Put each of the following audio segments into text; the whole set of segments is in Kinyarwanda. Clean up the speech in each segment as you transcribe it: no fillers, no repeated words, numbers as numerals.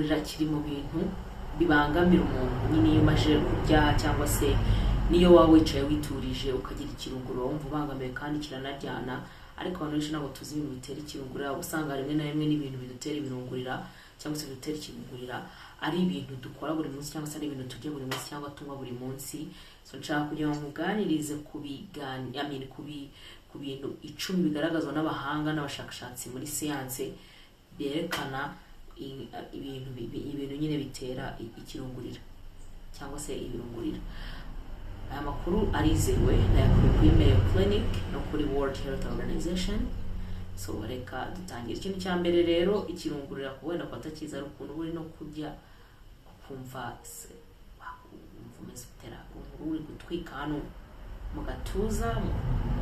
Ikirungurira kiri mu bintu bibangamira umuntu nyine. Iyo umaze kurya cyangwa se niyo waba wicaye witurije ukagira ikirungurira, wumva ubangamiwe kandi kiranaryana. Ariko abantu benshi ntabwo tuzi ibintu bitera ikirungurira. Uba usanga rimwe na rimwe n'ibintu bidutera ibirungurira cyangwa se bidutera ikirungurira ari ibintu dukora buri munsi, cyangwa se ari ibintu turya buri munsi cyangwa tunywa buri munsi. So nshaka kugira ngo nkuganirize ku bigani, I mean, ku bintu 10 bigaragazwa n'abahanga n'abashakashatsi muri siyanse byerekana ibintu nyine bitera ikirungurira cyangwa se ibirungurira. Aya makuru arizewe, nayakuye kuri Mayo Clinic no kuri World Health Organization. So reka dutangire. Ikintu cya mbere rero, ikirungurira ku wenda kwatakiza ari ukuntu uba uri no kurya ukumva wumva umeze utera, uri gutwika hano mu gatuza,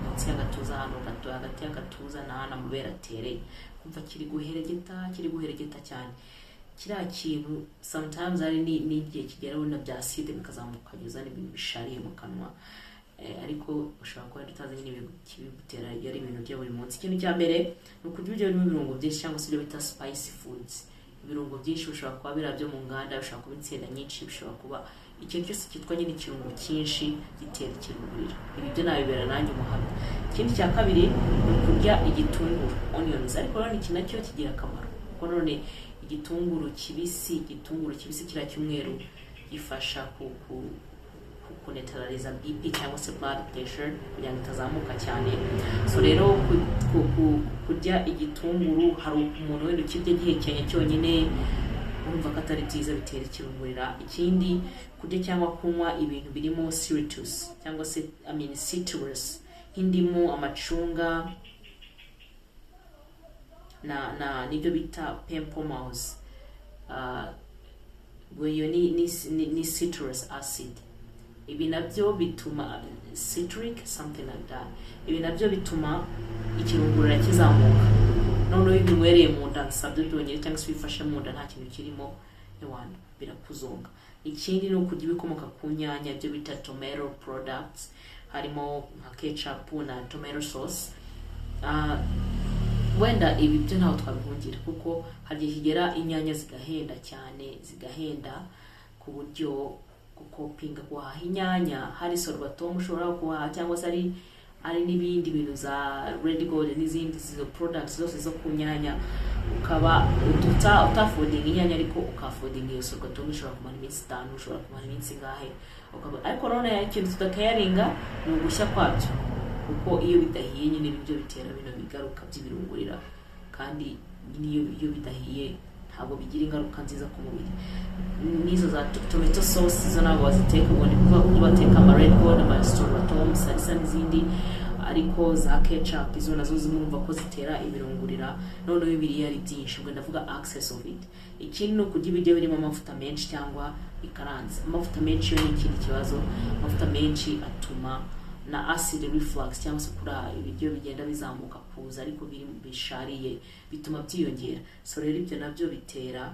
munsi y'agatuza hano gato, hagati y'agatuza na hano amabere atereye, kumva kiri guheregeta, kiri guheregeta cyane kiriya kintu. Sometimes hari n'igihe kigera wenda bya acide bikazamuka, ukajya n'ibintu bishariye mu kanwa. Ariko ushobora kuba utazi nyine ibintu kibigutera iyo ari ibintu bya buri munsi. Ikintu cya mbere ni ukurya ibiryo birimo ibirungo byinshi cyangwa se ibyo bita spicy foods. Ibirungo byinshi bishobora kuba biriya byo mu nganda, bishobora kuba insenda nyinshi, bishobora kuba ikintu cyose cyitwa nyine ikirungo cyinshi gitera ikirungurira. Ibi byo nabibera nanjye umuhamya. Ikindi cya kabiri ni ukurya igitunguru, onions. Ariko rero iki nacyo kigira akamaro, kuko none igitunguru kibisi kiriya cyumweru gifasha ku neutraliza BP cyangwa se blood pressure kugira ngo itazamuka cyane. So rero kurya igitunguru, hari umuntu wenda ukirya gihekenye cyonyine, urumva ko atari byiza, bitera ikirungurira. Ikindi, kurya cyangwa kunywa ibintu birimo citrus cyangwa se, I mean, citrus, nk'indimu, amacunga na nibyo bita pamplemousse. Iyo ni citrus acid. Ibi nabyo bituma citric something like that. Ibi nabyo bituma ikirungurira kizamuka. Noneho iyo ubinywereye mu nda nsabyo byonyine cyangwa se ubifashe mu nda nta kintu kirimo, ewana birakuzonga. Ikindi ni ukurya ibikomoka ku nyanya, ibyo bita tomato products, harimo nka ketchup na tomato sauce. Wenda ibi byo ntaho twabihungira, kuko hari igihe kigera inyanya zigahenda cyane, zigahenda ku buryo gukopinga guhaha inyanya, hari Sorvatom ushobora guhaha cyangwa se ari n'ibindi bintu za Red Gold n'izindi izo products zose zo ku nyanya, ukaba utaffordinga inyanya ariko ukaffordinga iyo Sorvatom, ishobora kumara iminsi 5, ushobora kumara iminsi ingahe ukaba. Ariko none ikintu tudakayaringa ni ugushya kwabyo, kuko iyo bidahiye nyine nibyo bitera bino bigaruka by'ibirungurira. Kandi niyo iyo bidahiye ntabwo bigira ingaruka nziza ku mubiri. N'izo za tomato sauce zo ntabwo baziteka, ubwo ni kuvuga ko bateka ama Red Gold, ama Sorvatom, salsa n'izindi. Ariko za ketchup izo nazo zimurumva ko zitera ibirungurira, noneho ibiriye ari byinshi, ubwo ndavuga excess of it. Ikindi ni ukurya ibiryo birimo amavuta menshi cyangwa bikaranze. Amavuta menshi yo ni ikindi kibazo. Amavuta menshi atuma na acid reflux, cyangwa se kuri ibiryo bigenda bizamuka kuza ariko biri bishariye, bituma byiyongera. So rero ibyo nabyo bitera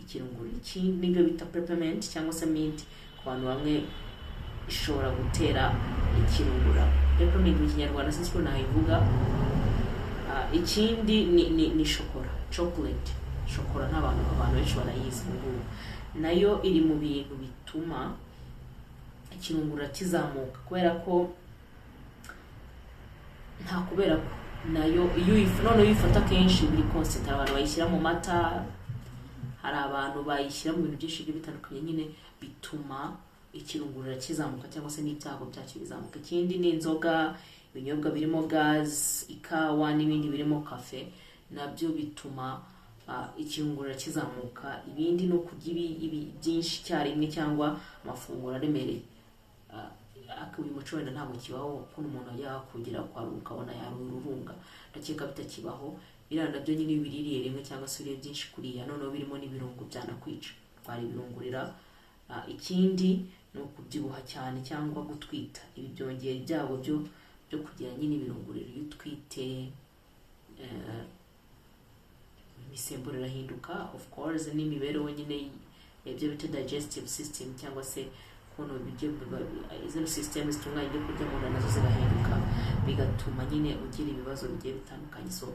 ikirunguriro. Ikindi nibyo bita peppermint cyangwa se mint, ku bantu bamwe ishobora gutera ikirungura. Peppermint mu Kinyarwanda sinzi ko nayivuga. Ikindi ni shokora, chocolate, shokora n'abantu abantu benshi barayizi ubu ngubu. Nayo iri mu bintu bituma ikirungurira kizamuka, kubera ko nta kubera ko nayo iyo noneho uyifata kenshi biri constant. Hari abantu bayishyira mu mata, hari abantu bayishyira mu bintu byinshi bigiye bitandukanye, nyine bituma ikirungurira kizamuka cyangwa se n'ibyago byacyo bizamuka. Ikindi ni inzoga, ibinyobwa birimo gaz, ikawa n'ibindi birimo kafe, nabyo bituma ikirungurira kizamuka. Ibindi ni ukurya ibi byinshi icyarimwe cyangwa amafunguro aremereye. Uyu muco wenda ntabwo kibaho, ukuntu umuntu ajya kugira kwaruka ukabona yaruye ururunga, ndakeka bitakibaho. Biriya nabyo nyine iyo ubiririye rimwe cyangwa se uriye byinshi kuriya, noneho birimo n'ibirungo, byanakwica, rwara ibirungurira. Ikindi ni ukubyibuha cyane cyangwa gutwita. Ibi byongera ibyago byo kugira nyine ibirunguriro. Iyo utwite, imisemburo irahinduka, of course, n'imibereho nyine ibyo bita digestive system, cyangwa se ukuntu ibiryo izino system zitunganya ibyo kurya mu nda nazo zigahinduka, bigatuma nyine ugira ibibazo bigiye bitandukanye. So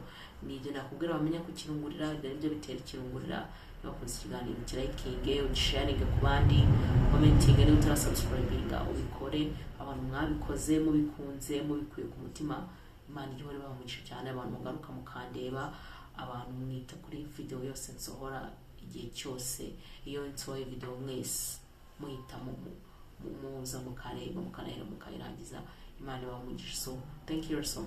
ni ibyo nakubwira wamenya ku kirungurira. Ibyo nibyo bitera ikirungurira. Niba wakunze ikiganiro, ukilikinge, ugisharinge ku bandi, commentinge. Niba utarasubscribinga, ubikore. Abantu mwabikoze mubikunze, mubikuye ku mutima, Imana ihora ibaha umugisha cyane. Abantu mugaruka mukandeba, abantu mwita kuri video yose nsohora, igihe cyose iyo nsohoye video mwese muhita muza mukareba, mukanahera mukayirangiza, Imana ibaha umugisha. So thank you so